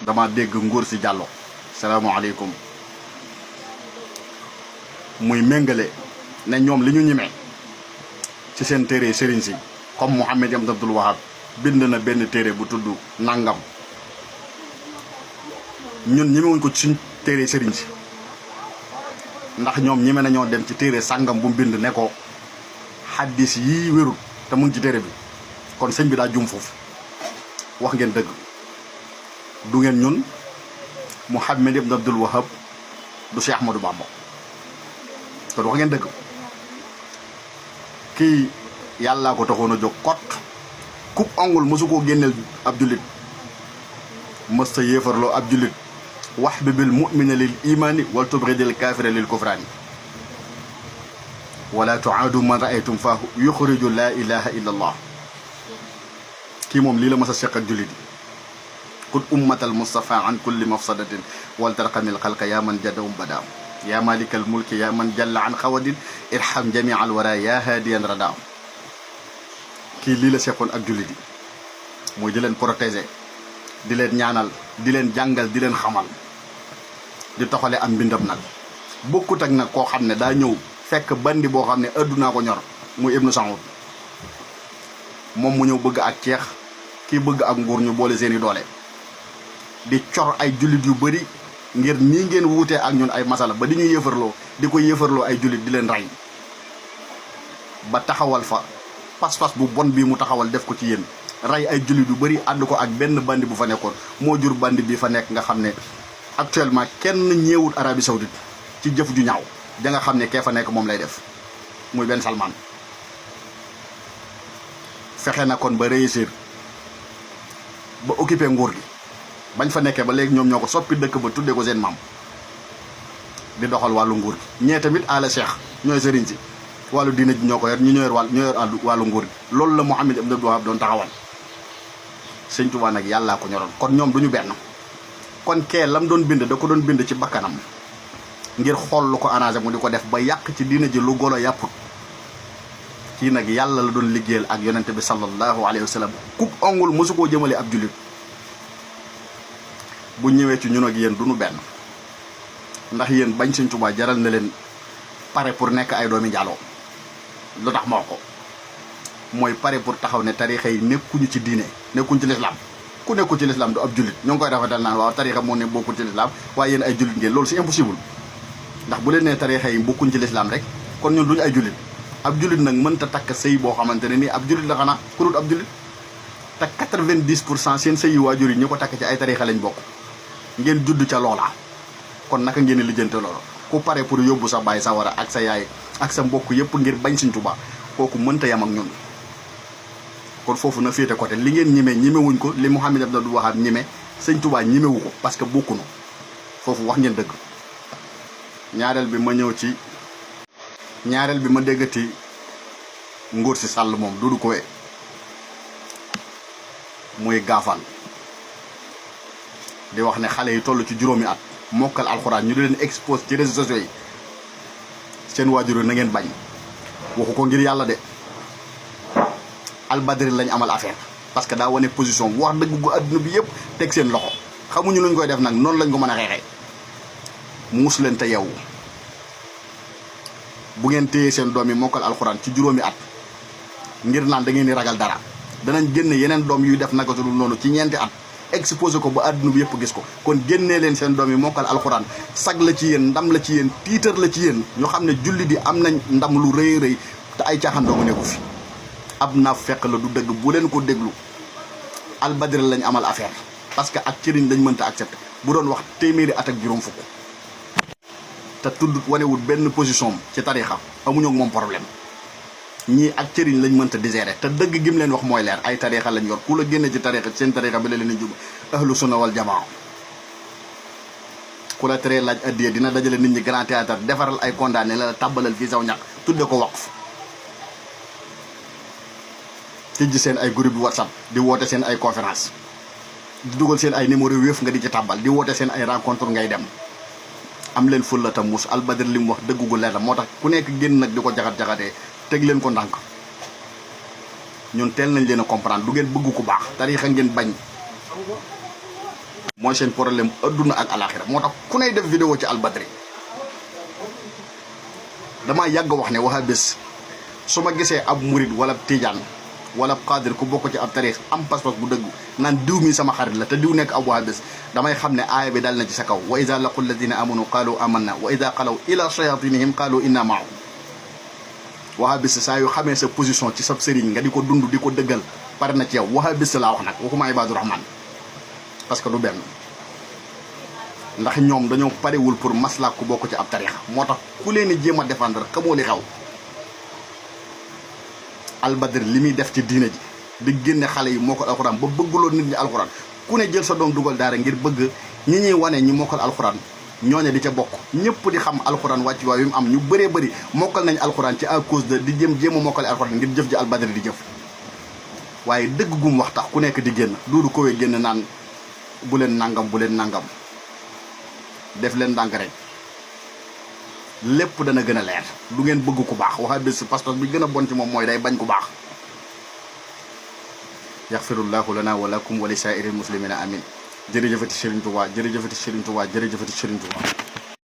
dama dégg Ngor si Diallo salaamaaleykum muy méngale ne ñoom li ñu ñemee ci seen téere sëriñ si comme Mouhamed Ibn Abdul Wahab bind na benn téere bu tudd nangam ñun ñemewuñ ko ci suñ téere sëriñ si ndax ñoom ñeme nañoo dem ci téere sàngam bu mu bind ne ko xaddis yii wérul te mu ngi ci téere bi kon sëñ bi daa jum foofu wax ngeen dëgg du ngeen ñun Mouhamed Ibn Abdul Wahab du Cheikh Ahmadou Bamba kon wax ngeen dëgg kii yàllaa ko taxoon a jóg kot kub ongul mosu koo génneel ab jullit mës ta yéefarloo ab jullit wax bi bil mu'mina lil imani wal tubridil kaafira lil kufraani wala tuaadu man raaytum faahu yuxriju laa ilaha illa allah kii moom lii la mës a seq ak jullit yi qul ummatal mustafa an kulli mafsadatin wal tarqamil xalqa yaa man jadawum badaam yaa malikal mulki yaa man jalla an xawadin irham jamia al wara yaa haadiyan radaam kii lii la seqoon ak jullit yi mooy di leen protéger di leen ñaanal di leen jàngal di leen xamal di toxale am mbindam nag bokkut ak nag koo xam ne daa ñëw fekk bandi boo xam ne addunaa ko ñor muy Ibnu Saoud moom mu ñëw bëgg ak ceex kii bëgg ak nguur ñu boole seeni doole di cor ay jullit yu bëri ngir nii ngeen wuutee ak ñun ay masala ba di ñu yëfarloo di ko yëfarloo ay jullit di leen rey ba taxawal fa pas-pas bu bon bii mu taxawal def ko ci yéen rey ay jullit yu bëri ànd ko ak benn bandi bu fa nekkoon moo jur bandi bi fa nekk nga xam ne actuellement kenn ñeewut Arabie Saoudite ci jëf ju ñaaw da nga xam ne kee fa nekk moom lay def muy Ben Salman fexe na kon ba réussir ba occupé nguur gi bañ fa nekkee ba léegi ñoom ñoo ko soppi dëkk ba tuddee ko seen maam di doxal wàllu nguur gi ñee tamit ala cheikh ñooy sëriñ si wàllu diina ji ñoo ko yor ñoo yor wàllu nguur gi loolu la Mouhamed Ibn Abdul Wahab doon taxawal sëñ Tuubaa nag yàllaa ko ñoroon kon ñoom duñu benn kon kee lam doon bind da ko doon bind ci bakkanam ngir xool lu ko arrangé mu di ko def ba yàq ci diina ji lu golo yàpput kii nag yàlla la doon liggéeyal ak yonente bi sallallahu alayhi wa sallam kub ongul mosu koo jëmale ab jullit bu ñëwee ci ñun ak yéen duñu benn ndax yéen bañ sëñ Tuubaa jaral na leen pare pour nekk ay doomi njaaloo lu tax ma wax ko mooy pare pour taxaw ne tarixa yi nekkuñu ci diine nekkuñ ci lislaam ku nekkul ci lislaam du ab jullit ñoo ngi koy rafetal naan waaw tarixa moo ne bokkul ci lislaam waaye yéen ay jullit ngeen loolu c'est impossible ndax bu leen nee tarixa yi bokkuñ ci lislaam rek kon ñun duñu ay jullit ab jullit nag mënta takk sëy boo xamante ne nii ab jullit la xanaa ku dul ab jullit te 90% seen sëy yu waajur yi ñi ko takk ci ay tarixa lañ bokk ngeen judd ca loola kon naka ngeen di lijjante loolu ku pare pour yóbbu sa baay sa wara ak sa yaay ak sa mbokk yëpp ngir bañ Sëñ Tuubaa kooku mënta yam ak ñun kon foofu na féete côté li ngeen ñemewuñ ko li Mouhamed Ibn Abdul Wahab ñeme Sëñ Tuubaa ñemewu ko parce que bokkunu foofu wax ngeen dëgg ñaareel bi ma déggati Ngor si Sàll moom dudu ko muy gaafal di wax ne xale yi toll ci juróomi at mokkal alxuraan ñu di leen expose ci réseaux sociaux yi seen waajur na ngeen bañ waxu ko ngir yàlla de albadri lañ amal affaire parce que daa wane position bu wax dëgg gu adduna bi yëpp teg seen loxo xamuñu luñ koy def nag noonu lañ ko mën a xeexee muus leen te yow bu ngeen téyee seen doom yi mokkal alxuraan ci juróomi at ngir naan da ngeen di ragal dara danañ génne yeneen doom yuy def naka su dul noonu ci ñeenti at exposé ko ba àdduna bi yëpp gis ko kon génnee leen seen doom yi mokkal alxuraan sag la ci yéen ndam la ci yéen tiitar la ci yéen ñu xam ne julli di am nañ ndam lu rëy rëy te ay caaxaan doomu nekku fi ab naa fekk la du dëgg bu leen ko déglu albadri lañ amal affaire parce que ak cëriñ lañ mënta accepté bu doon wax téeméeri at ak juróom fukk te tudd wanewut benn position ci tarixa amuñu ak moom problème ñii ak cëriñ lañ mënta digérer te dëgg gim leen wax mooy leer ay tarixa lañ yor ku la génne ci tarixa seen tarixa bi la leen jub ahlu sunna wal jamaa ku la teree laaj addiya dina dajale nit ñi grand théâtre defaral ay condamné la tàbbalal fii saw ñàkk tudde ko waqf tijji seen ay groupe WhatsApp di woote seen ay conférence di dugal seen ay numéro wéef nga di ci tàbbal di woote seen ay rencontre ngay dem am leen fulla ta muus albadri li mu wax dëgg gu leer la moo tax ku nekk génn nag di ko jaxat-jaxatee teg leen ko ndànk ñun teel nañ leen a comprendre du ngeen bëgg ku baax tarixa ngeen bañ mooy seen problème adduna ak alaxira moo tax ku ney def vidéo ci Albadri dama yàgg wax ne waxa bés su ma gisee ab murid wala tijaan wala qadir ku bokk ci ab tarix am pas-pas bu dëgg naan diw mi sama xarit la te diw nekk ab wahabis damay xam ne aaya bi dal na ci sa kaw wa ida laqu alladina amanu qalu amanna wa ida xalaw ila shayatinihim qalu inna maahu wahabis saa yu xamee sa position ci sab sëriñ nga di ko dund di ko dëggal pare na ci yow wahabis laa wax nag waxuma ibadu rahman parce que du benn ndax ñoom dañoo parewul pour maslaa ku bokk ci ab tarix moo tax ku leen di jéem a défendre xamoo li xew Albadri li muy def ci diine ji di génne xale yi mokkal alxuraan ba bëgguloo nit ñi alxuraan ku ne jël sa doom dugal daara ngir bëgg ñi ñuy wane ñi mokkal alxuraan ñooñe di ca bokk ñëpp di xam alxuraan wàcc waay yu mu am ñu bëree bëri mokkal nañ alxuraan ci à cause de di jéem a mokkale alxuraan ngir jëf ji Albadri di jëf waaye dëgg gum wax tax ku nekk di génn duudu kowee génn naan bu leen nangam def leen ndànk rek lépp dana gën a leer du ngeen bëgg ku baax waxa bés pas-pas bi gën a bon ci moom mooy day bañ ku baax yaxfirullahu lana wa lakum wa li saa'iril muslimina amin jërëjëfati Serigne Touba jërëjëfati Serigne Touba jërëjëfati Serigne Touba